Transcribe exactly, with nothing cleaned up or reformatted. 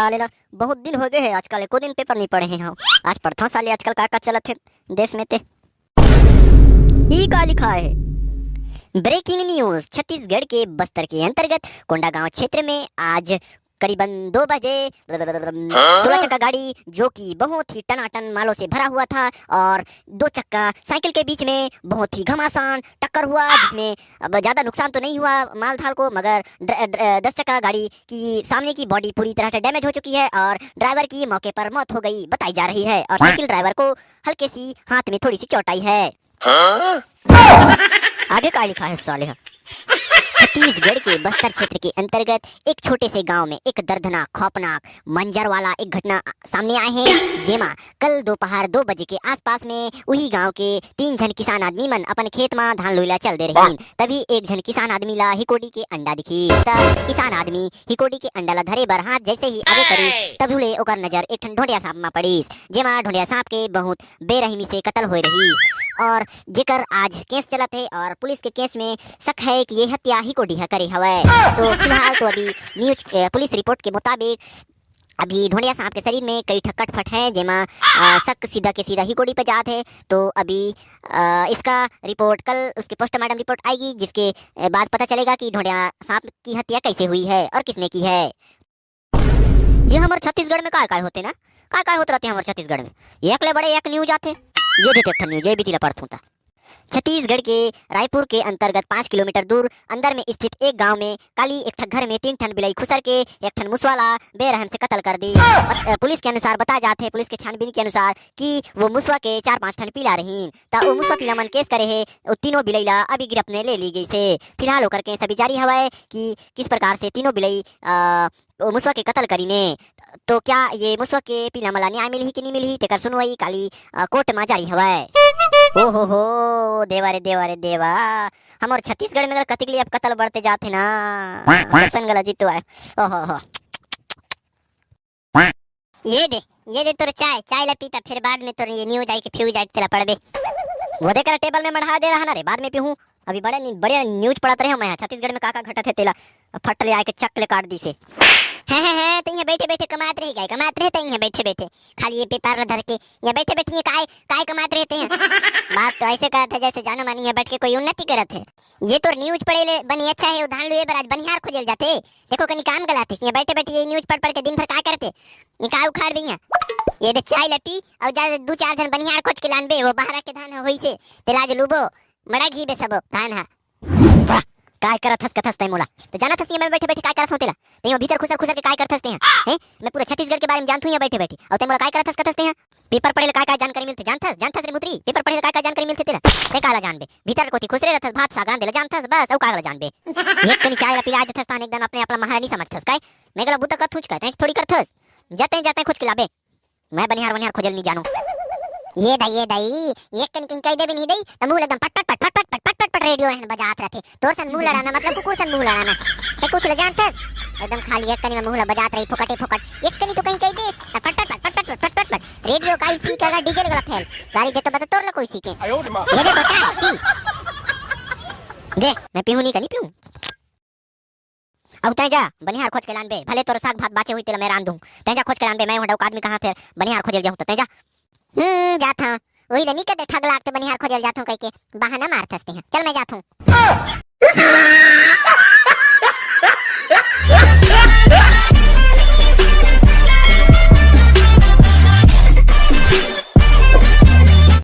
साले ला बहुत दिन हो गए हे, आजकल एको दिन पेपर नहीं पढ़े हे। हाँ, आज पढ़थों साले, आजकल का का चलत हे देश में ते। ई का लिखा हे? Breaking news. छत्तीसगढ़ के बस्तर के अंतर्गत कोंडागांव क्षेत्र में आज करीबन दो बजे सोलह चक्का गाड़ी, जो कि बहुत ही टनाटन मालों से भरा हुआ था और दो चक्का साइकिल के बीच में बहुत ही घमासान टक्कर हुआ, जिसमें अब ज्यादा नुकसान तो नहीं हुआ मालधार को, मगर ड्र-, ड्र-, दस चक्का गाड़ी की सामने की बॉडी पूरी तरह से डैमेज हो चुकी है और ड्राइवर की मौके पर मौत हो गई बताई जा रही है और साइकिल ड्राइवर को हल्के सी हाथ में थोड़ी सी चोट आई है। आगे का लिखा है साले? छत्तीसगढ़ के बस्तर क्षेत्र के अंतर्गत एक छोटे से गांव में एक दर्दनाक, खौफनाक मंजर वाला एक घटना सामने आए हे, जेमा कल दोपहर दो बजे के आसपास में उही गांव के तीन झन किसान आदमी मन अपन खेत मा धान लुए ला चल दे रहिन। तभी एक झन किसान आदमी ला हिकोडी के अंडा दिखिस। त किसान आदमी हिकोडी के अंडा ला धरे बर हाथ जैसे ही आगे करिस, तभू ले ओकर नजर एक ठन ढोंडिया सांप मा पड़िस, जेमा ढोंडिया सांप के बहुत बेरहमी से कत्ल होए रहिस और जेकर आज केस चलत हे और पुलिस के केस में शक है कि ये हत्या हिकोडी ह करे हवय। तो फिलहाल तो अभी न्यूज, अ, पुलिस रिपोर्ट के मुताबिक अभी ढोंडिया सांप के शरीर में कई ठक कटफट है, जेमा, अ, शक सीधा के सीधा हिकोडी पे जात है। तो अभी, अ, इसका रिपोर्ट कल उसके पोस्टमार्टम रिपोर्ट आएगी, जिसके, अ, बाद पता चलेगा कि ढोंडिया सांप की हत्या कैसे हुई है और किसने की है। ये हमर छत्तीसगढ़ में काय काय होथे ना, काय काय होत रहिथे हमर छत्तीसगढ़ में। एक ले बड़े एक न्यूज आथे। ये देख एक ठन न्यूज, ये भी तिला पढ़थूं ता। छत्तीसगढ़ के रायपुर के अंतर्गत पाँच किलोमीटर दूर अंदर में स्थित एक गांव में काली एक ठन घर में तीन ठन बिलाई खुसर के एक ठन मुसवा ला बेरहम से कत्ल कर दी। बत-, अ, पुलिस के अनुसार बताया जात हे, पुलिस के छानबीन के अनुसार कि वो मुसवा के चार पांच ठन पीला रहीन। त वो मुसवा पीला मन केस करे हे, वो तीनों बिलाई ला अभी गिरफ्त में ले ली गई से। फिलहाल ओकर केस अभी जारी हवय कि किस प्रकार से तीनों बिलाई, अ, वो मुसवा के कत्ल करीने। तो क्या ये मुसवा के पीला मन ला न्याय मिलही कि नहीं मिलही, तेकर सुनवाई काली, अ, कोर्ट मा जारी हवय। ओ हो हो, देवा रे देवा रे देवा, हमर छत्तीसगढ़ में कतिक ले अब कत्ल बढ़ते जात हे ना। दर्शन गला जीतो आए। ओहो हो। ये दे, ये दे तोर चाय, चाय ला पीता, फिर बाद में तोर ये न्यूज आई के फ्यूज आई तेला पढ़बे। वो दे कर टेबल में मढ़ा दे रहा ना रे, बाद में पीहूं। अभी बड़े नी-, बढ़िया न्यूज पढ़त रहे मैं, छत्तीसगढ़ में का का घटत हे तेला फट ले आके चक ले काट दी से। हैं, हैं, हैं, तो यहाँ बैठे बैठे कमात रह गए, कमात रहते हैं यहाँ बैठे बैठे, खाली ये पेपर धर के यहाँ बैठे बैठे ये काय, काय कमात रहते हैं। बात तो ऐसे करत हे जैसे जानो मानी यहाँ बैठ के कोई उन्नति करत हे। ये तोर न्यूज पढ़े ले बने अच्छा हे, वो धान लुए बर आज बनिहार खोजे ल जाते। देखो कनी काम गलाते, यहाँ बैठे बैठे ये न्यूज पढ़ पढ़ के दिन भर का करते, ये का उखाड़ भी यहाँ। ये दे चाय लपी और जा दू चार झन बनिहार खोज के लानबे, वो बहरा के धान ह होइसे, तेला आज लूबो, मड़ा घी बे सबो धान ह। वाह, काय करत हस कथस तै मोला? त जानत हस ये मैं बैठे बैठे काय करत हूँ तेला? तै वो भीतर खुसर खुसर के काय करत हस तै ह? हैं? मैं पूरा छत्तीसगढ़ के बारे में जानत हूँ यहाँ बैठे बैठे। और तै मोला काय करत हस कथस तै ह? पेपर पढ़े ले काय काय जानकारी मिलथे जानत हस? जानत हस रे मुतरी? पेपर पढ़े ले काय काय जानकारी मिलथे तेला? तै काला जानबे? भीतर कोती खुसरे रहत हस, भात साग रांधे ले जानत हस, बस, अउ कागला जानबे? एक कनी चाय ला पिला देथस तान एकदम अपने आप ला महारानी समझथस काय? मैं गला बुता करत हूँ काय? तै थोड़ी करथस। जाते जाते खोज के लाबे। मैं बनिहार वनिहार खोजल नहीं जानू। ये दाई, ये दाई, एक कनी कहीं कह दे भी नहीं दई, त मुंह ले एकदम पट पट पट पट पट पट पट पट पट रेडियो एहन बजात रहथे। तोर सन मुंह लड़ाना मतलब कुकुर सन मुंह लड़ाना। ते कुछ ले जानथस? एकदम खाली एक कनी में मुंह ला बजात रही, फोकटे फोकट। एक कनी तो कहीं कह देस, त पट पट पट पट पट पट पट पट। रेडियो का स्पीकर का डीजे लगा फेल। गाड़ी दे तो बता तोर ला कोई सीखे। ये दे तो चाय पी। दे, मैं पीहूं नहीं कनी पीहूं। अब तै जा, बनिहार खोज के लानबे, भले तोर साग भात बाचे हुई तेला मैं रांध दूं। तै जा खोज के लानबे, मैं हूं डौक आदमी कहां से बनिहार खोजे जाऊं त तै जा। हम्म, जात हां। वही ले निकल दे ठग लागते बनिहार खोजे जात हूं कह के बहाना मारथस तै ह। चल मैं जात हूं।